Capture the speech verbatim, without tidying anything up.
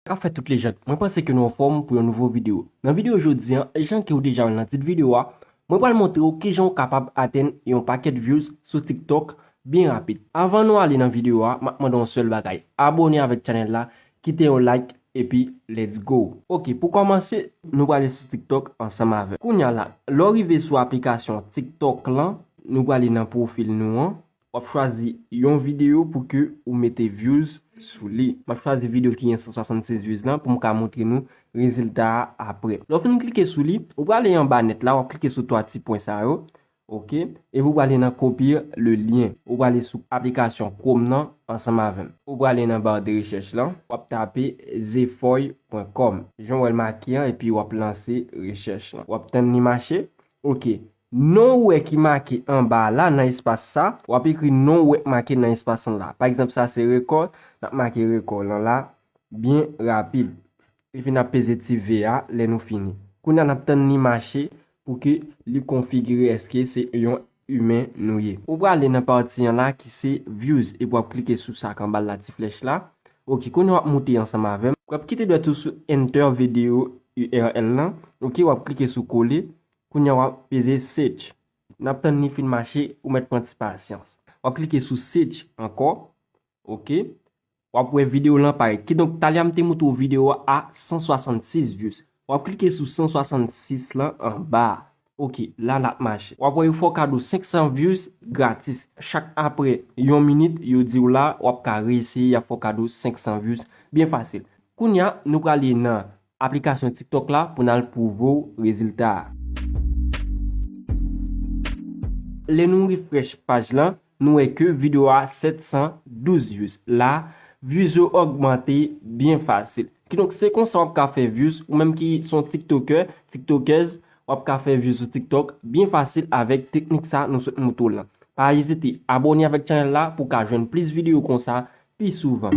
K ap fèt tout lejand? Mwen panse ke nou anfòm pou yon nouvo videyo. Nan videyo jodi an, jan ke w deja wè l nan tit videyo a, mwen pral montre w kijan w kapab atenn yon pakèt views sou TikTok byen rapid. Anvan nou ale nan videyo a, m ap mande w yon sèl bagay. Abòne avèk chanèl la, kite yon like, epi let's go. Ok, pou kòmanse, nou prale sou TikTok ansanm avè m. Kounye a la, lè w rive sou aplikasyon TikTok lan, nou prale nan pwofil nou an. W ap chwazi yon videyo pou ke ou mete views sou li. M ap chwazi videyo ki gen san swasannsis views lan pou m ka montre nou rezilta a apre. Lè w fin klike sou li, ou prale anba nèt la, w ap klike sou twa ti pwen sa yo. Ok? Epi ou prale nan copier le lien. Ou prale sou aplikasyon Chrome nan ansanm avè m. Ou prale nan bar de rechèch lan, w ap tape zefoy pwen kòm. Jan w wè l make an, epi w ap lanse rechèch lan. W ap tann li mache. Ok. Non w wè ki make anba a la nan espas sa, w ap ekri non w wè k make nan espas lan la. Pa egzanp, sa se rekò, n ap make rekò lan la byen rapid. Epi n ap peze ti V a lè nou fini. Kounye a n ap tann li mache pou ke li konfigire èske se yon imen nou ye. Ou prale nan pati an la ki se views epi w ap klike sou sa k anba l la ti flèch la. Ok, kounye a w ap moute ansanm avè m. W ap kite dwèt ou sou enter video U R L lan. Ok, w ap klike sou kole. Kounye a w ap peze search. N ap tann li fin mache, ou mèt pran ti pasyans. W ap klike sou search ankò. Ok. W ap wè videyo lan parèt. Kidonk, talè a m te montre w videyo a a san swasannsis views. W ap klike sou san swasannsis lan anba a. Ok, la l ap mache. W ap wè yo fè w kado senk san views gratis. Chak apre yon minit, yo di w la, w ap ka reeseye, y ap fè w kado senk san views. Byen fasil. Kounye a, nou prale nan aplikasyon TikTok la pou n al pwouve w rezilta a. Lè nou refresh paj lan, nou wè ke videyo a sèt san douz views. La, views yo ogmante byen fasil. Kidonk, se konsa w ap ka fè views, ou menm ki se yon TikToker, TikTokèz, w ap ka fè views sou TikTok byen fasil avèk teknik sa nou sot montre w lan. Pa ezite, abòne avèk chanèl la pou w ka jwenn plis videyo konsa pi souvan.